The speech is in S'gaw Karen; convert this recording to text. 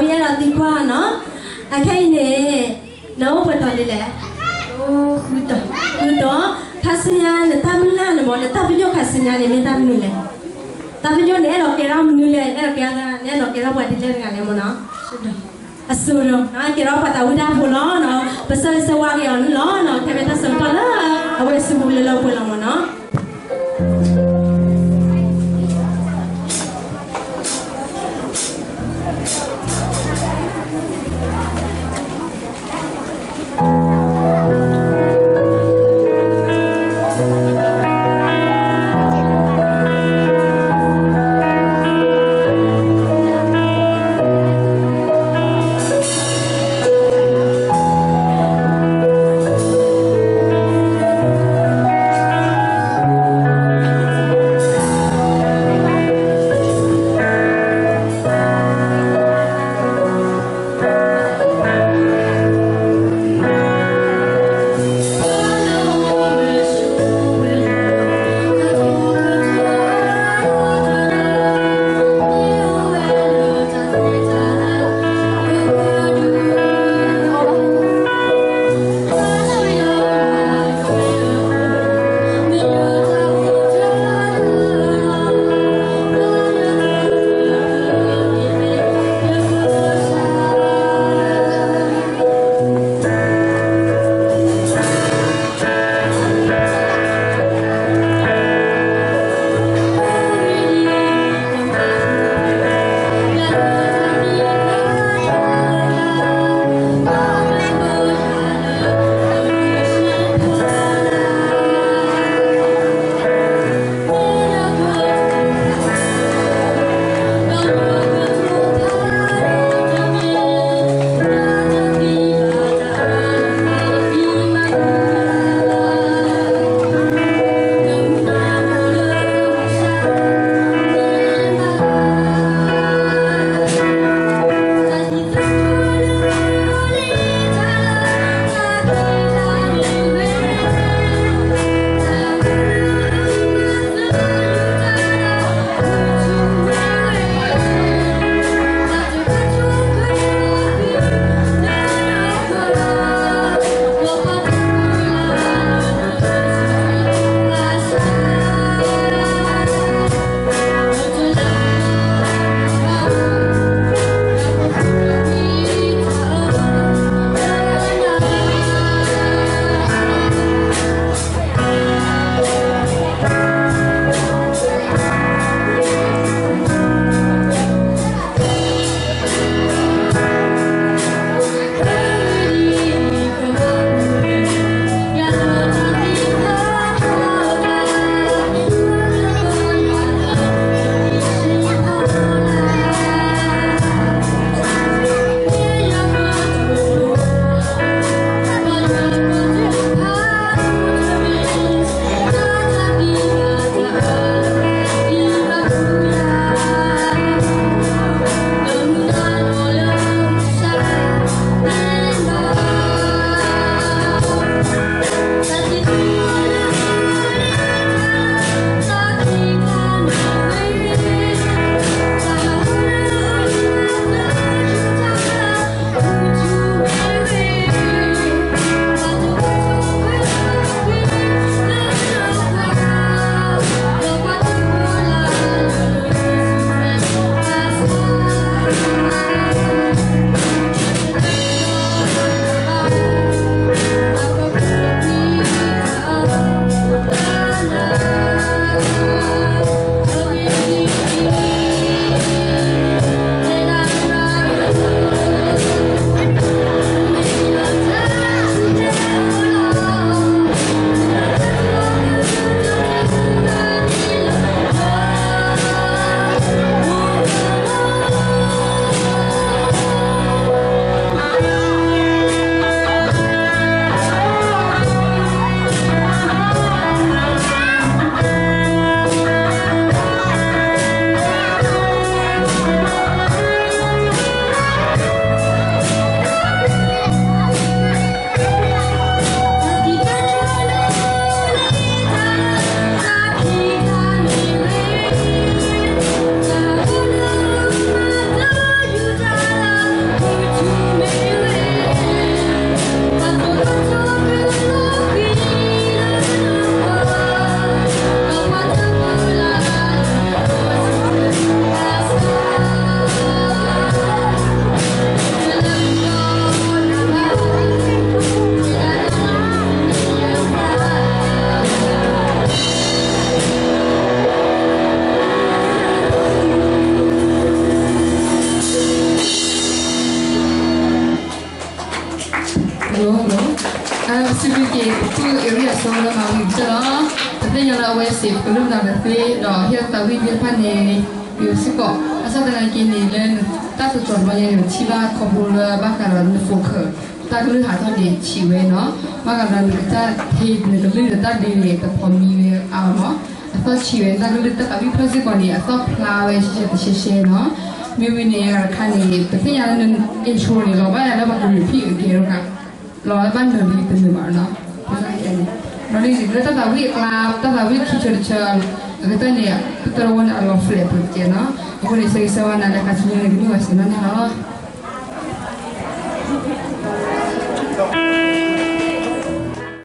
ယအဲၣ်ဒိးသံကွၢ်နီၤ, အခဲအံၤန့ၣ် နအိၣ်ပှဲၤတီၤဒ်လဲၣ်, ဃုတီၤ, ဃုတီၤ, ခါဆူညါနတၢ်မုၢ်လၢ်န့ၣ်မ့ၢ် နတၢ်ပညိၣ်ခါဆူညါန့ၣ် မ့ၢ်တၢ်မနုၤလဲၣ်, တၢ်ပညိၣ်န့ၣ် အဲၣ်ဒိးကဲထီၣ်မနုၤလဲၣ်, အဲၣ်ဒိးကဲထီၣ်, နအဲၣ်ဒိးကဲထီၣ်ပှၤဒ်လဲၣ်တဂၤလဲၣ်မ့ၢ်နီၤ, အစိဒီး ကဲထီၣ်ပှၤသးဝံၣ်တၢ်ဖိလီၤ, ပဆၢဂ့ၤဆၢဝါက့ၤအီၤန့ၣ်လီၤ, ခဲမ့ၢ်တၢ်ဆၢကတီၢ်လၢ အဝဲဆူပူၤလၢလၢပှဲၤပှဲၤလီၤမ့ၢ်နီၤ. ဆိလၢမၤဝံၤကတၢၢ်လီၤ. ပသ့ၣ်ညါလၢအဝဲစ့ၢ်ကီးကလုၢ်နၤတသ့ဒီးဟ့ၣ်သးဝံၣ်သ့ၣ်တဖၣ်န့ၣ် ယိၤစ့ၢ်ကီး ဘၣ်ဆၣ်သနာ်က့န့ၣ် လၢနတၢ်တတီၤတဘျီညါန့ၣ် ပထံၣ်ဘၣ်ခီဖျိလၢဘၣ်ဃးဒီးန focus တၢ်ကလုၢ်ဟးထီၣ်န့ၣ်ဆံးဝဲနီၤ, ဘၣ်ဃးဒီးနကစၢ်ဟ့ၣ်နကလုၢ်ဒီးတၢ်ဒုးန့ၣ် တဖိးမံဝဲအါအါလီၤ. အသီၣ်ဆံးဝဲ နတၢ်ကလုၢ်တၢ်သးဝံၣ်ဖျၢၣ်စ့ၢ်ကီးန့ၣ် အသီၣ်ဖျါဝဲရှဲရှဲတရှဲရှဲနီၤ. မ့ၢ်ဝံၤန့ၣ် အဂၤတခါန့ၣ် ပသ့ၣ်ညါလၢန intro န့ၣ် လီၤဘၣ်ယၤလၢပှၤကလုာ်ဖံးအကဲထီၣ်ခါ လီၤဘၣ်နၢၤလံတနၢၤဘၣ်နီၤ. ဘျီန့ၣ် လၢတၢ်သးဝံၣ်အကျါ တၢ်သးဝံၣ်ခံဆၢတဆၢ အကတၢၢ်န့ၣ် ပတၢ်တဝီန့ၣ် အလီၤ flat ပူၤတကဲနီၤ. အဃိန့ၣ် ဆၢဂ့ၤဆၢဝါနၤလၢခါဆူညါန့ၣ် ကမ့ၢ်ဝဲစံးဘျုးနၤလီၤ.